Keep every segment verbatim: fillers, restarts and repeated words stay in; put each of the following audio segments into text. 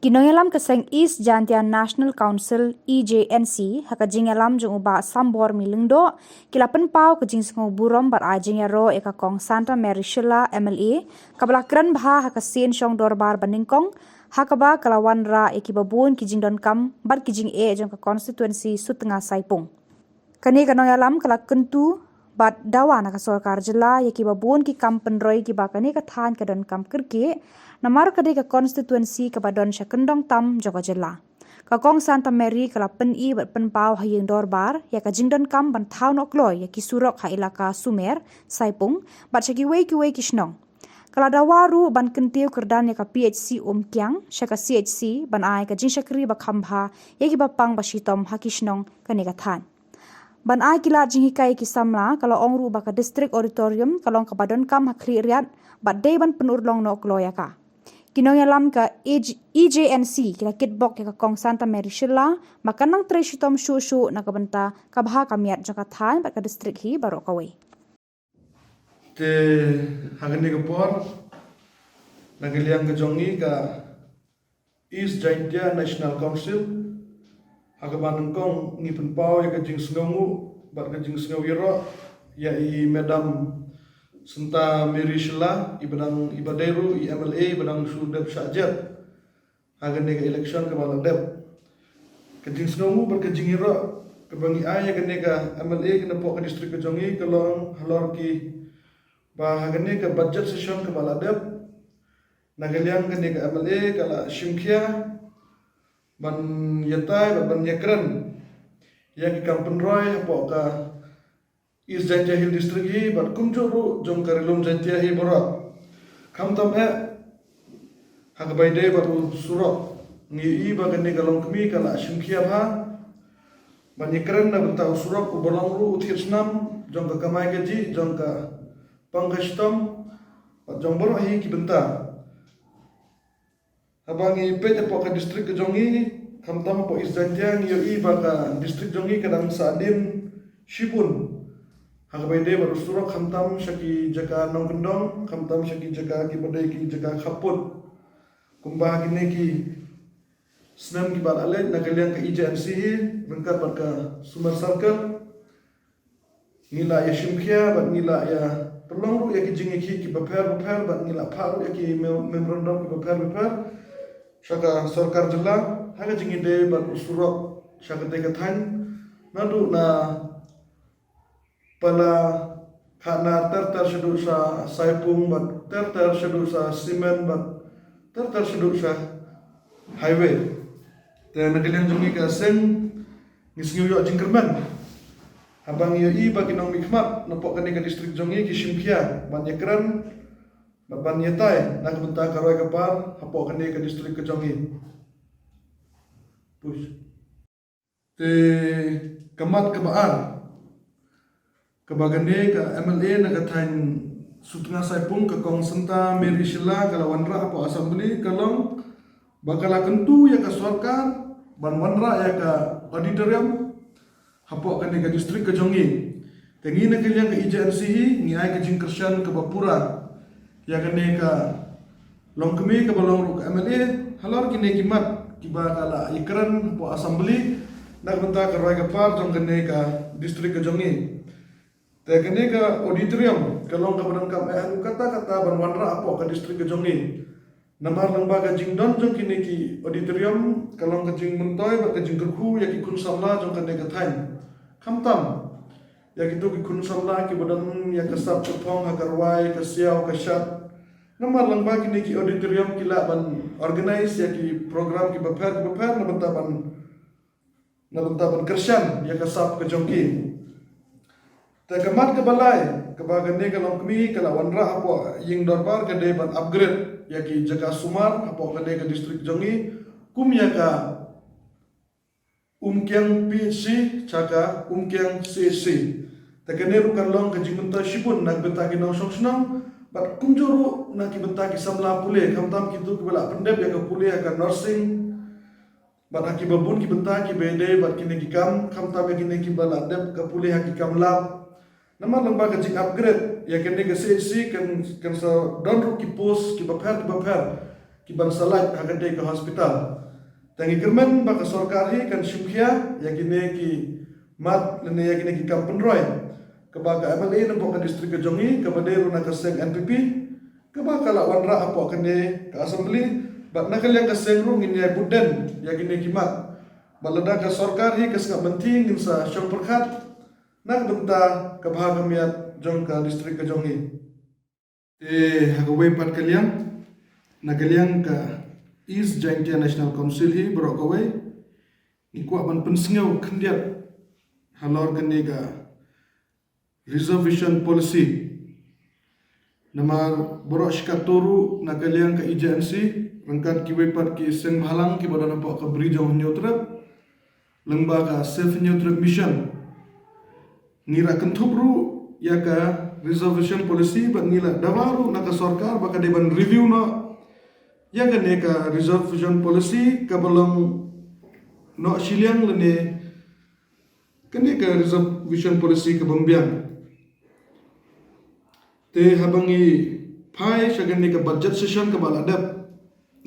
Ki nongïalam ka seng East Jaintia National Council, E J N C, ha ka jingïalam jong u Bah Sambormi Lyngdoh, ki la pynpaw ka jingsngewburom bad ai jingïaroh ïa ka Kong Santa Mary Shylla, M L A, kaba la kren bha ha ka sien shong dorbar banyngkong, ha kaba ka la wanrah ïa kiba bun ki jingdonkam bad ki jingeh jong ka constituency Sutnga Saipung. Kane ka nongïalam ka la kyntu bad dawa na ka sorkar jylla ïa kiba bun ki kam pynroi kiba kane ka thaiñ ka donkam kyrkieh, namar ka dei ka constituency kaba don sha kyndong tam jong ka jylla. Ka Kong Santa Mary ka la pyni bad pynpaw ha ïing dorbar ïa ka jingdonkam ban thaw noh kloi ïa ki surok ha ilaka Sumer, Saipung, bad sha kiwei kiwei ki shnong. Ka la dawa ruh ban kyntiew kyrdan ïa ka P H C Umkiang sha ka C H C ban ai ka jingshakri ba kham bha ïa kiba pang ba shitom ha ki shnong kane ka thaiñ. Ban ai ki lad jinghikai ïa ki samla, ka la ong ruh ba ka District Auditorium ka long kaba donkam ha khlieh riat bad dei ban pynurlong noh kloi ïa ka. Ki nongïalam ka E J N C ki la kitbok ïa ka Kong Santa Mary Shylla ba kan nang trei shitom shuh shuh na ka bynta ka bha ka miat jong ka thaiñ bad ka district hi baroh kawei. Te ha kane ka por, na ka liang ka jong ngi ka East Jaintia National Council, ha kaba nyngkong ngi pynpaw ïa ka jingsngewnguh bad ka jingsngew ïaroh ïa i Madam Santa Mary Shylla, iba dang, iba dei ruh i M L A iba dang shu dep shah jet ha kane ka election kaba la dep. Ka jingsngewnguh bad ka jingïaroh kaba ngi ai ïa kane ka M L A kane hapoh ka district ka jong ngi ka long halor ki ba ha kane ka budget session kaba la dep, na ka liang kane ka M L A ka la shim khia ban ïatai bad ban ïakren ïa ki kam pynroi hapoh ka East Jaintia Hills District hi bad kumjuh ruh jong ka Ri Lum Jaintia hi baroh. Khamtam eh ha kaba ïadei bad u surok, ngi ïohi ba kane ka longkmie ka la shim khia bha ban ïakren na bynta u surok uba long ruh u thied snam jong ka kamai kajih, jong ka pang ka shitom bad jong baroh hi ki bynta. Haba ngi peit hapoh ka district ka jong ngi, khamtam hapoh East Jaintia, ngi ïohi ba ka district jong ngi ka dang sahdien shibun ha kaba ïadei bad u surok, khamtam sha ki jaka nongkyndong, khamtam sha ki jaka kiba dei ki jaka khappud. Kumba ha kine ki snem kiba la leit, na ka liang ka E J N C hi ryngkat bad ka Sumer Circle, ngi la ïa shim khia bad ngi la ïa pynlong ruh ïa ki jingïakhih kiba pher ba pher bad ngi la phah ruh ïa ki me-, memorandum kiba pher ba pher sha ka sorkar jylla ha ka jingïadei bad u surok sha katei ka thaiñ, naduh na Pala, Khahnar, ter ter shaduh sha Saipung bad ter ter shaduh sha Simen bad ter ter shaduh sha highway. Te na ka liang jong ngi ka seng, ngi sngew ïoh jingkyrmen haba ngi ïohi ba ki nongmihkhmat napoh kane ka district jong ngi ki shim khia ban ïakren bad ban ïatai na ka bynta ka roi ka par hapoh kane ka district ka jong ngi. Push. Te ka mat kaba ar kaba kane ka M L A na ka thaiñ Sutnga Saipung, ka Kong Santa Mary Shylla, ka la wanrah hapoh Assembly ka long ba ka la kyntu ïa ka sorkar ban wanrah ïa ka auditorium hapoh kane ka district ka jong ngi. Te ngi na ka liang ka E J N C hi ngi ai ka jingkyrshan kaba pura ïa kane ka longkmie kaba long ruh ka M L A halor kine ki mat kiba ka la ïakren hapoh Assembly na ka bynta ka roi ka par jong kane ka district ka jong ngi. Te kane ka auditorium ka long kaba donkam eh haduh katta katta ban wanrah hapoh ka district ka jong ngi. Namar lyngba ka jingdon jong kine ki auditorium ka long ka jingmyntoi bad ka jingkyrkhu ïa ki khun samla jong kane ka thaiñ. Khamtam ïa kito ki khun samla kiba don ïa ka sap ka phong ha ka rwai, ka siaw, ka shad. Namar lyngba kine ki auditorium ki lah ban organise ïa ki program kiba pher kiba pher na bynta ban na bynta ban kyrshan ïa ka sap ka jong ki. Te ka mat kaba lai kaba kane ka longkmie ka la wanrah hapoh ïing dorbar ka dei ban upgrade ïa ki jaka sumar hapoh kane ka district jong ngi, kum ïa ka Umkiang P H C sha ka Umkiang C H C. Te kane ruh kan long ka jingmyntoi shibun na ka bynta ki nongshong shnong bad kumjuh ruh na ki bynta ki samla pule, khamtam kito kiba la pyndep ïa ka pule ha ka nursing bad ha kiba bun ki bynta kiba ïadei bad kine ki kam, khamtam ïa kine kiba la dep ka pule ha ki kam lab. Namar lyngba ka jing upgrade ïa kane ka C H C kan, kan sa don ruh ki post kiba pher kiba pher ki ban sa lait ha kata ka hospital. Te ngi kyrmen ba ka sorkar hi kan shim khia ïa kine ki mat lane ïa kine ki kam pynroi kaba ka M L A na pok ka district ka jong ngi kaba dei ruh na ka seng N P P kaba ka la wanrah ha pok kane ka assembly bad na ka liang ka seng ruh ngin ïai bud den ïa kine ki mat. Bad lada ka sorkar hi ka sngap mynthi ngin sa shong pyrkhat na ka bynta ka bha ka miat jong ka district ka jong ngi. Te ha kawei pat ka liang, na ka liang ka East Jaintia National Council hi baroh kawei ngi kwah ban pynsngew khyndiat halor kane ka reservation policy. Namar baroh shikato ruh na ka liang ka E J N C ryngkat kiwei pat ki seng bhalang kiba don ha pok ka bri jong Hynñiewtrep lyngba ka Save Hynñiewtrep Mission ngi la kynthup ruh ïa ka reservation policy bad ngi la dawa ruh na ka sorkar ba ka dei ban review noh ïa kane ka reservation policy kaba long noh shiliang lane kane ka reservation policy kaba ym biang. Te haba ngi phai sha kane ka budget session kaba la dep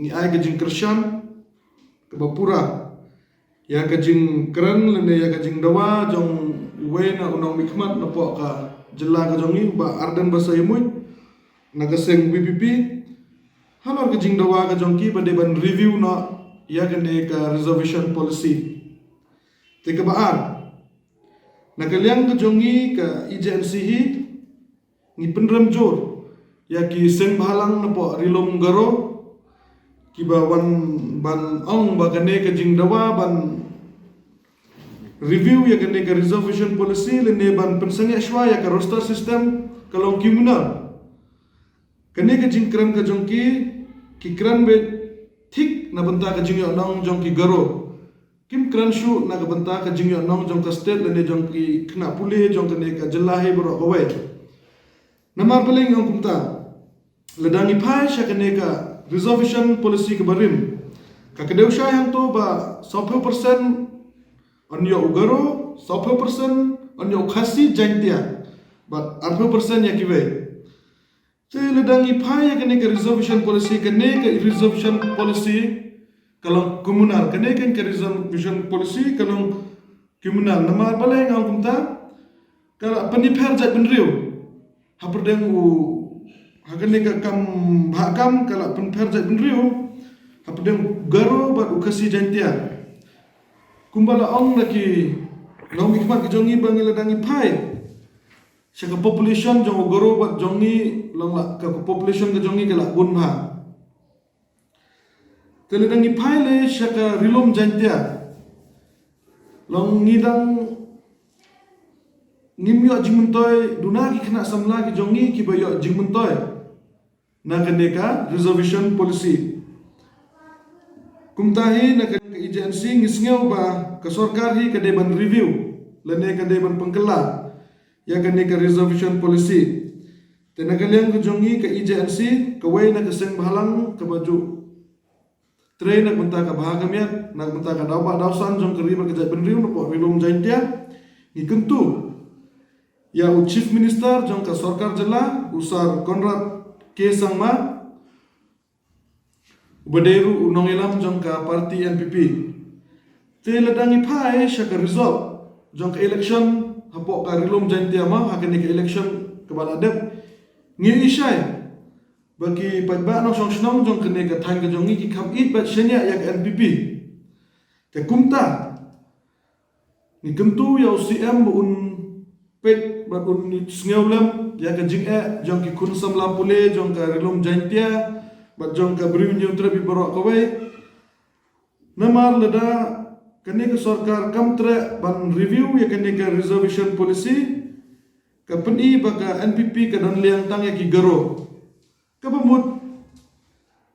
ngi ai ka jingkyrshan kaba pura ïa ka jingkren lane ïa ka jingdawa jong uwei na u nongmihkhmat na pok ka jylla ka jong ngi u Bah Ardent Basaiawmoit na ka seng V P P halor ka jingdawa ka jong ki ba dei ban review noh ïa kane ka reservation policy. Te kaba ar, na ka liang ka jong ngi ka E J N C hi ngi pynrem jur ïa ki seng bhalang na pok Ri-lum Garo kiba wan ban ong ba kane ka jingdawa ban review ïa kane ka reservation policy lane ban pynsangeh shuwa ïa ka roster system ka long communal. Kane ka jingkren ka jong ki ki kren beit thik na bynta ka jingïohnong jong ki Garo. Kim kren shuh na ka bynta ka jingïohnong jong ka state lane jong ki khynnah pule jong kane ka jylla hi baroh kawei. Namar balei nga ong kumta, lada ngi phai sha kane ka reservation policy kaba rim, ka kdew shai hangto ba sawphew percent yn ïoh u Garo, sawphew percent yn ïoh u Khasi Jaintia bad arphew percent ïa kiwei. Te lada ngi phai ïa kane ka reservation policy, kane ka reservation policy ka long communal, kane ka reservation policy ka long communal. Namar balei nga ong kumta, ka la pynipher jaitbynriew hapdeng u, ha kane ka kam bhah kam ka la pynipher jaitbynriew hapdeng u Garo bad u Khasi Jaintia. Kumba la ong da ki nongmihkhmat ki jong ngi ba ngi lada ngi phai sha ka population jong u Garo bad jong ngi long la ka population ka jong ngi ka la bun bha. Te lada ngi phai le sha ka Ri-lum Jaintia long ngi dang ngim ïoh jingmyntoi, duna ki khynnah samla ki jong ngi kiba ïoh jingmyntoi na kane ka reservation policy. Kumta hi na kane ka E J N C ngi sngew ba ka sorkar hi ka dei ban review lane ka dei ban pynkylla ïa kane ka reservation policy. Te na ka liang ka jong ngi ka E J N C, kawei na ka seng bhalang kaba ju trei na ka bynta ka bha ka miat, na ka bynta ka daw bah daw san jong ka ri bad ka jaitbynriew na pok Ri-lum Jaintia, ngi kyntu ïa u Chief Minister jong ka sorkar jylla, u Sir Conrad K Sangma, uba dei ruh u nongïalam jong ka party N P P. Te lada ngi phai sha ka result jong ka election ha pok ka Ri-lum Jaintia ma ha kane ka election kaba la dep, ngi ïohi shai ba ki paidbah nongshong shnong jong kane ka thaiñ ka jong ngi ki kham ïeit bad shaniah ïa ka N P P. Te kumta ngi kyntu ïa u C M ba un peit bad un sngew lem ïa ka jingeh jong ki khun samla pule jong ka Ri-lum Jaintia bad jong ka Bri-u Hynñiewtrep baroh kawei. Namar lada kane ka sorkar kam treh ban review ïa kane ka reservation policy, ka pyni ba ka N P P ka don liang tang ïa ki Garo. Kaba mut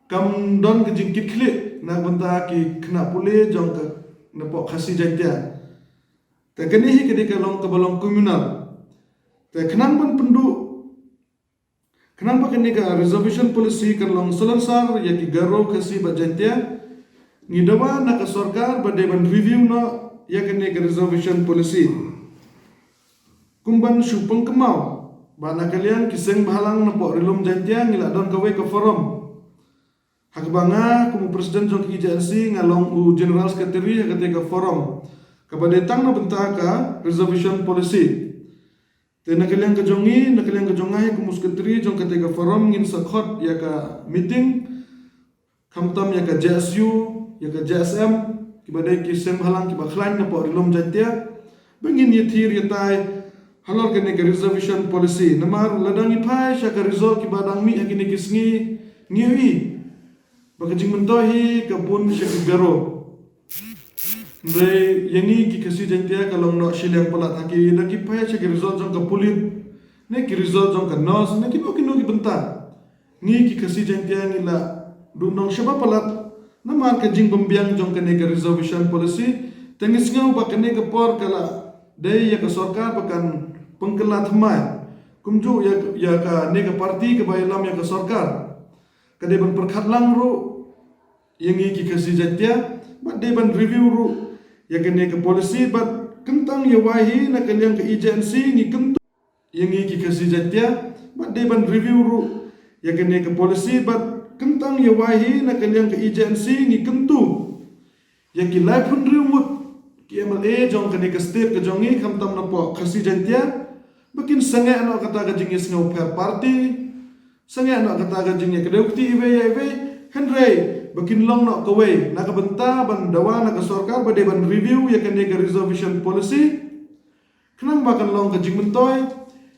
kam don ka jingkitkhlieh na ka bynta ki khynnah pule jong ka na pok Khasi Jaintia. Te kane hi ka dei ka long kaba long communal. Te khnang ban pynduh, khnang ba kane ka reservation policy kan long salonsar ïa ki Garo, Khasi bad Jaintia, ngi dawa na ka sorkar ba dei ban review noh ïa kane ka reservation policy. Kum ban shu pynkynmaw ba na ka liang ki seng bhalang na pok Ri-lum Jaintia ngi la don kawei ka forum Ha kaba nga kum u president jong ka E J N C nga long u general secretary ha kata ka forum kaba dei tang na bynta ka reservation policy. Te na ka liang ka jong ngi, na ka liang ka jong nga hi kum u secretary jong kata ka forum ngin sa khot ïa ka meeting khamtam ïa ka J S U, ïa ka J S M, kiba dei ki seng bhalang kiba khlaiñ na pdeng ri lum Jaintia ba ngin ïa thir ïa tai halor kane ka reservation policy. Namar lada ngi phai sha ka result kiba dang mih ha kine ki sngi ngi ïohi ba ka jingmyntoi hi ka bun sha ki Garo. Hynrei ïa ngi ki Khasi Jaintia ka long noh shiliang palat ha ki, da ki phai sha ki result jong ka pulit ne ki result jong ka nurse ne kino kino ki bynta. Ngi ki Khasi Jaintia ngi la duhnong shaba palat namar ka jingbymbiang jong kane ka reservation policy. Te ngi sngew ba kane ka por ka la dei ïa ka sorkar ba kan pynkylla thymmai, kumjuh ïa, ïa kane ka party kaba ïalam ïa ka sorkar. Ka dei ban pyrkhat lang ruh ïa ngi ki Khasi Jaintia bad dei ban review ruh ïa kane ka policy bad kyntang ïa wai hi na ka liang ka E J N C ngi kyntu ïa ngi ki Khasi Jaintia bad dei ban review ruh ïa kane ka policy bad kyntang ïa wai hi na ka liang ka E J N C ngi kyntu ïa ki laiphew hynriew ngut ki M L A jong kane ka state ka jong ngi khamtam na pdeng Khasi Jaintia ba kin sangeh noh kata ka jingïasngew pher party, sangeh noh kata ka jingïakdew kti iwei ïa iwei. Hynrei ba kin long noh kawei na ka bynta ban dawa na ka sorkar ba dei ban review ïa kane ka reservation policy khnang ba kan long ka jingmyntoi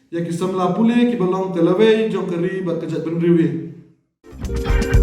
ïa ki samla pule kiba long ka lawei jong ka ri bad ka jaitbynriew hi.